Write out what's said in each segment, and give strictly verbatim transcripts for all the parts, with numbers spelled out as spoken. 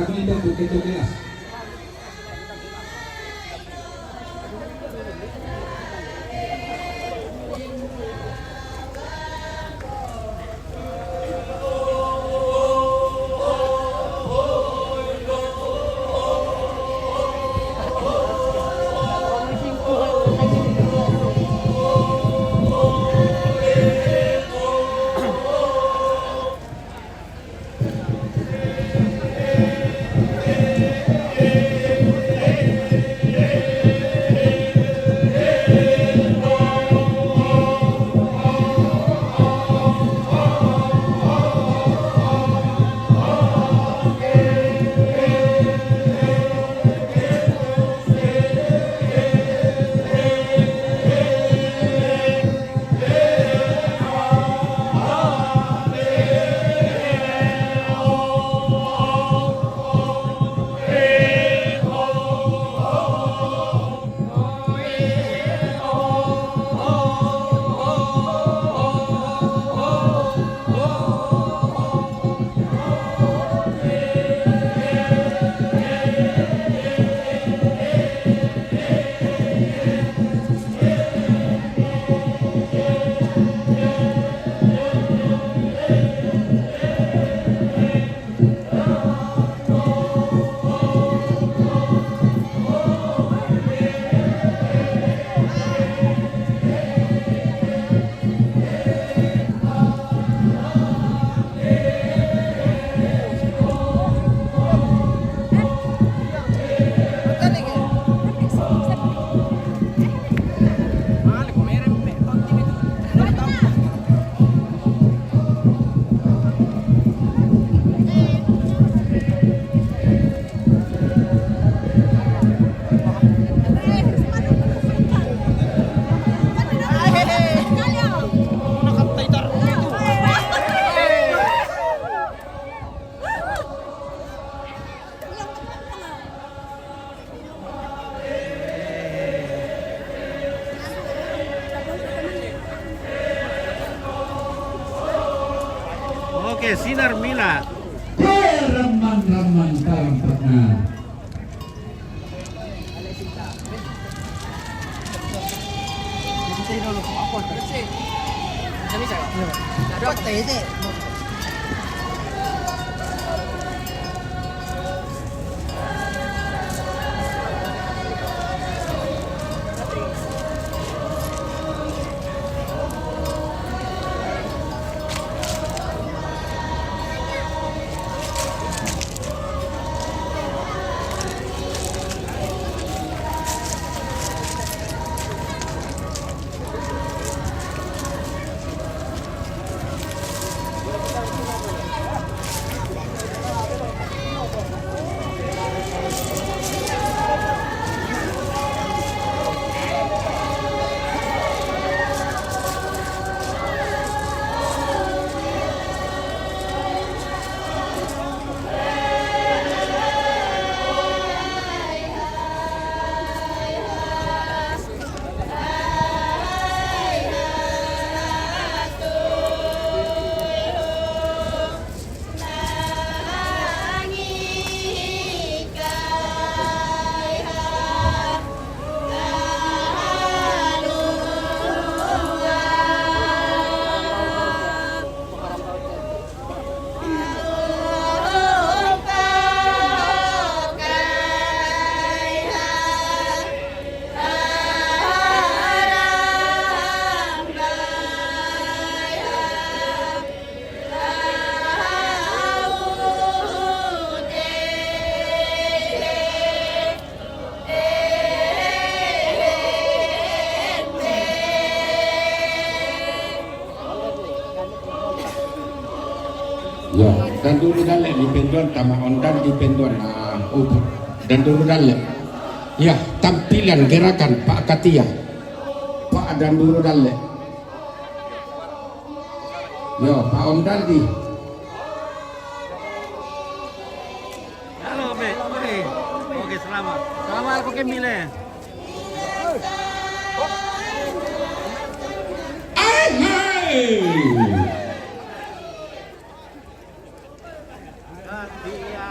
Bonito, porque tú quedas. Oke, Sinar Mila. Raman-raman kalam pernah. Ya, danduru dalle' di penduan, tama ondan di penduan, nah, upu. Danduru dalle'. Ya, tampilan gerakan Pak Katia. Pak danduru dalle'. Yo, Pak Om Daldi. Halo, Be. Oke. Oke, selamat. Selamat, oke, Mile. Hai, hai. Katia,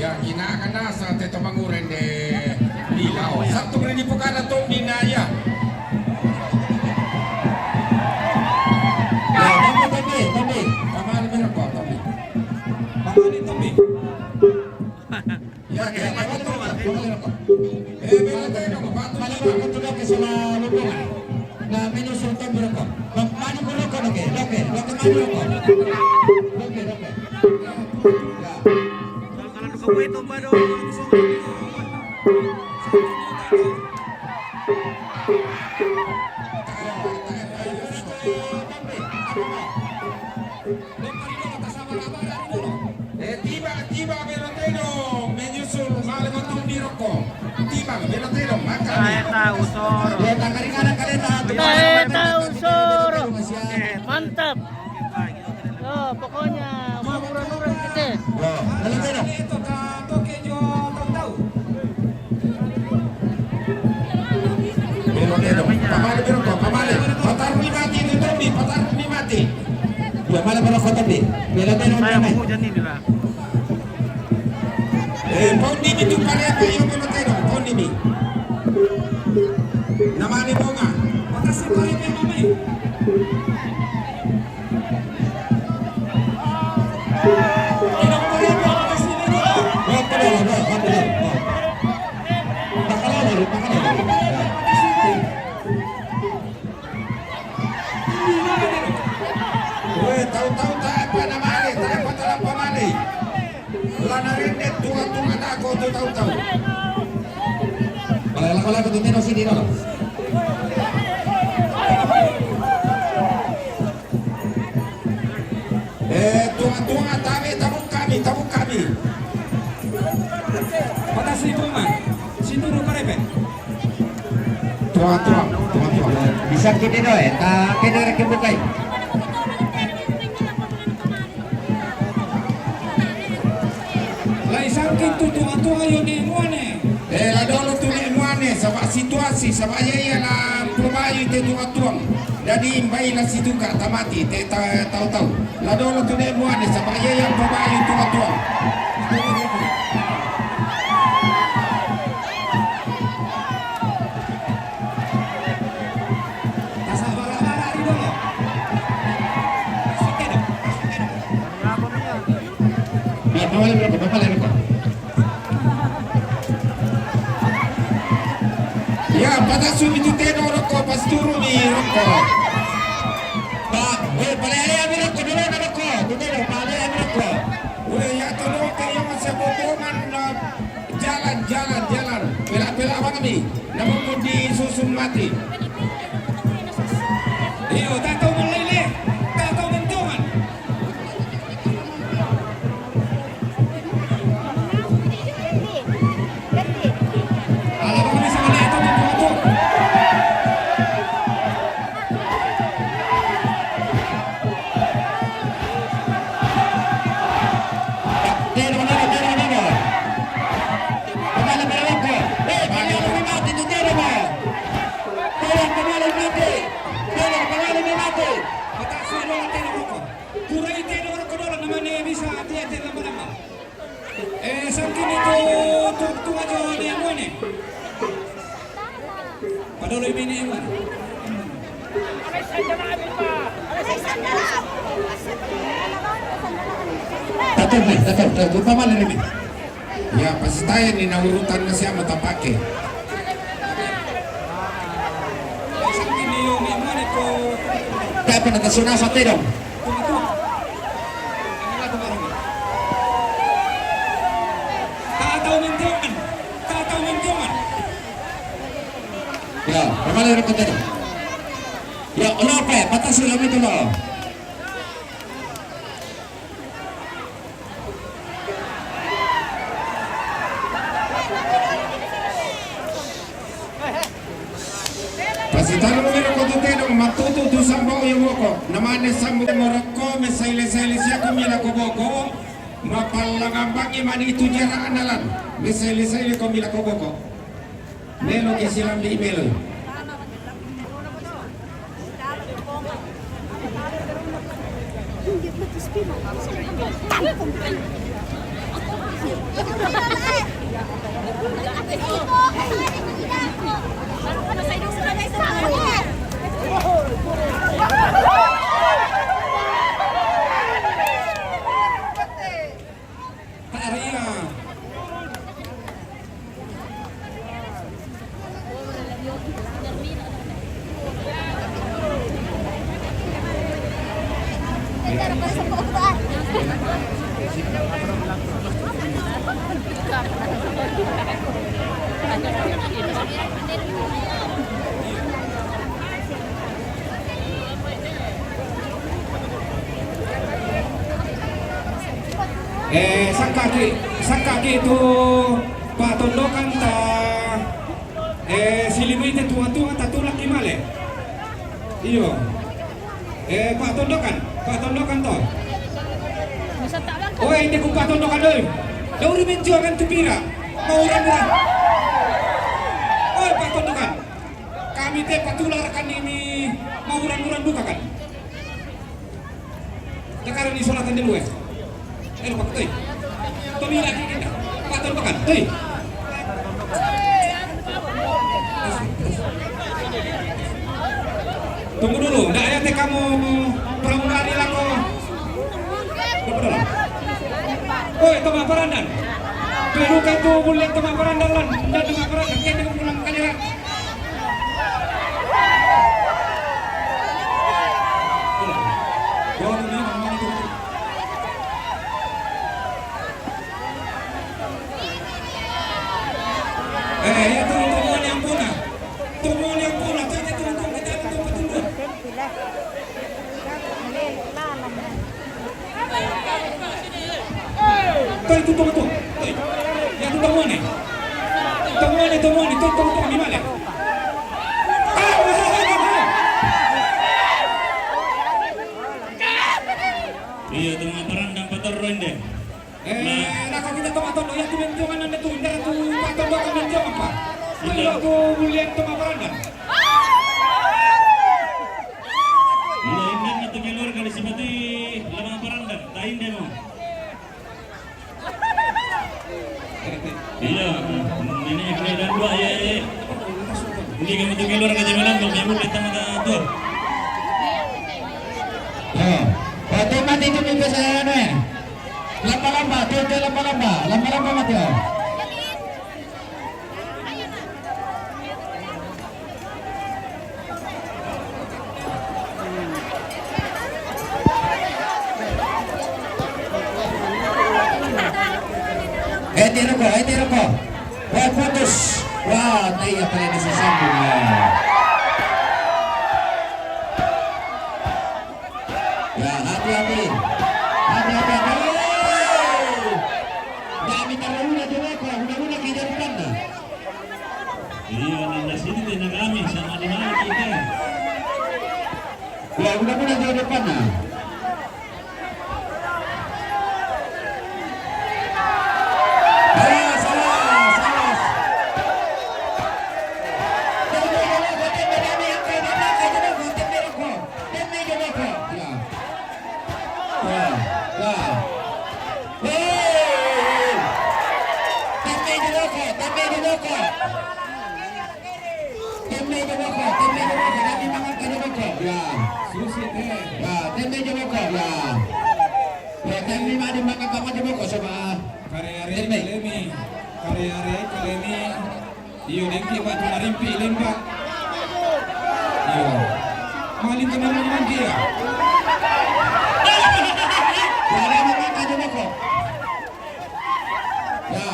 Ya, ina kana sa te to manguren de Bilao. Satu ri di pokana to mina ya. Ya, tapi, tapi, tapi. Pamali merah kok, tapi. Pamali, tapi. Ya, ya, ya, ya, ya, ya. Eh, bela teno, batu. Mali, batu, batu, batu, batu, batu. Na, menyusul Tombi roko. Ba-, mani ko roko, loke, loke, loke, mani roko. Loke, loke. Ya. Kalau, kalau duka kue tomba dong. Eh, tiba, tiba, Beloteno, menyusul, male ko Tombi roko. Tiba, Beloteno, makan. Tae tahu soro. Tae tahu soro. Mantap. Oh, pokoknya mau murah-murah kita. Beloteno. Beloteno. Pamali, Beloteno. Pamali. Patar ni mati itu Tombi, patar ni mati. Ya, male ko roko Tombi. Beloteno. Saya mau hujan ini lah. Eh, pondimi tu pale apa yang Beloteno, pondimi. Namanya bunga. Makasih pale apa yang mami. Weh, tau-tau tae pa na male, tae pa tala pa male. Lana rende tunga-tunga nako tu tau-tau. Bale lako-lako tu teno sini dolo. Eh, tunga-tunga, tabe, tabukami, tabukami. Patasi tunga, sinduru parepe. Tunga-tunga, tunga-tunga. Bisa kini doe, ta kini reke bukai. Lai sangkin tu tunga-tunga yo ne muane. Eh, la dolo tu ne muane, saba situasi, saba ya iya la probai te tunga-tunga. Jadi mbai la situka tamati te ta-, tau-tau. La dolo tu de muane sa baye yang pabali tua-tua. Ya, pamale roko, pamale roko. Ya, patasu mi tu teno roko, pasturu mi roko. Pa, we, palele mi roko, dulu na roko, tu teno, palele mi roko. We, ya, tu roko, ya, masih botongan, na, jalan, jalan, jalan. Pela, pela, bang mi. Namun di susun mati. Iyo, tatau malele, tatau mentongan. Kurai teno roko dolo, namane bisa ati-ati lamba-lamba. Eh, sangkini tu, tu, tu ajo ni anu ne. Padolo imene anu. Tatap, tatap, tatap, lupa malah ini. Ya, pasti tanya ni na urutan na siapa tapake. Sangkini yo ni anu ne ko. Kaya pa natasunasa te dong. Tatau mentiongan, tatau mentiongan. Ya, pamale roko teno. Ya, olo pe, patasi lo mi tu lo. Pasitalu mi roko tu teno, matutu tu sambau yo woko. Namane sambau mo roko, me saile-saile siaku mi lako boko. Mapalangambangi mani tu jara analan. Me saile-saile ko mi lako boko. Melo ke silambi melo. Eh, sakaki, sakaki tu patondokan ta, eh, silimite tunga-tunga tatulak ki male. Iyo. Eh, patondokan, patondokan to. Oe, inde ku patondokan, oe. Dauri menjuangan tu pira. Mauran-uran. Oe, patondokan. Kami te patulak rakan ini mauran-uran buka kan. Sekarang isolatan dulu, eh. Eh, Pak, toi. Tommy lagi kita. Pak, tolong, Pak, toi. Tunggu dulu, ndak ada te kamu pramugari lako. Tunggu dulu. Oi, toma parandan. Peluka itu bulle toma parandan lan. Ndak toma parandan, kene pulang kalera. Eh, ya, tunggu, tunggu, yang puna. Tunggu, yang puna. Tunggu, tunggu, tunggu, tunggu, tunggu. Toi, tu, tunggu, tunggu. Toi. Ya, tu, tunggu, ni. Tunggu, ni, tunggu, ni. Toi, tunggu, tunggu, ni, male. Iya, tunggu, perang dan peterro, inde. Eh, nako kita toma tondo, ya tu mentiongan anda tu, inda tu patondokan mentiongan pa. Iya. Ayo, aku bulian toma parandan. Keluar kali seperti lemah paranda, tain demo. Iya, ini kena dan dua ya, ya. Ini kamu tu keluar kerja malam, kamu dia tengah tu. Oh, oh, tu mati tu minta saya ni. Lamba-lamba, tu tu lamba-lamba, lamba-lamba mati. Eh, tiro ko, eh, tiro ko. Wah, putus. Wah, taiya pala ini sisambung ya. Ya, hati-hati. Hati-hati. Aduh. Dami taruna jawako, huna-huna ki depan na. Iya, nanda sini tena kami sama di mana kita. Ya, huna-huna jawako depan na. Awas, awas, awas. Tembak jawako, tembak dami, angkat, angkat, angkat jawako, tembak jawako. Tembak jawako. Ya. Ya, ya. Hei. Tembak jawako, tembak jawako. Tembak jawako, tembak jawako, dami mangangkat jawako. Ya. Susi te. Ya, tembak jawako, ya. Ya, dami mangangkat jawako, coba. Kare-kare kalemi, kare-kare kalemi. Iyo, dengki batu narimpi lemba. Iyo. Maling kena maling dia. Ada makan aja boko. Ya.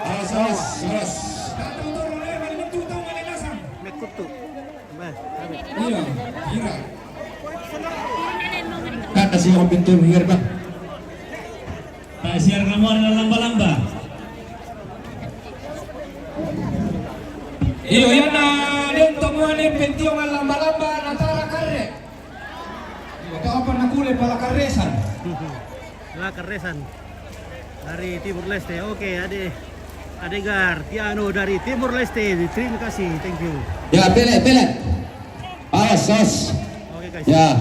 Awas, awas, awas. Mekutu. Iyo, kira. Kata si Om Bintul Herbang. Pasiar kamu ada lamba-lamba. Iyo, yana den tomua ne pention lamba-lamba natara karre. Iyo, tau apa nakule pala karresan. Lah, karresan. Dari Timor Leste. Oke, Ade. Adegar Tiano dari Timor Leste. Terima kasih. Thank you. Ya, pele, pele. Awas, awas. Oke, guys. Ya.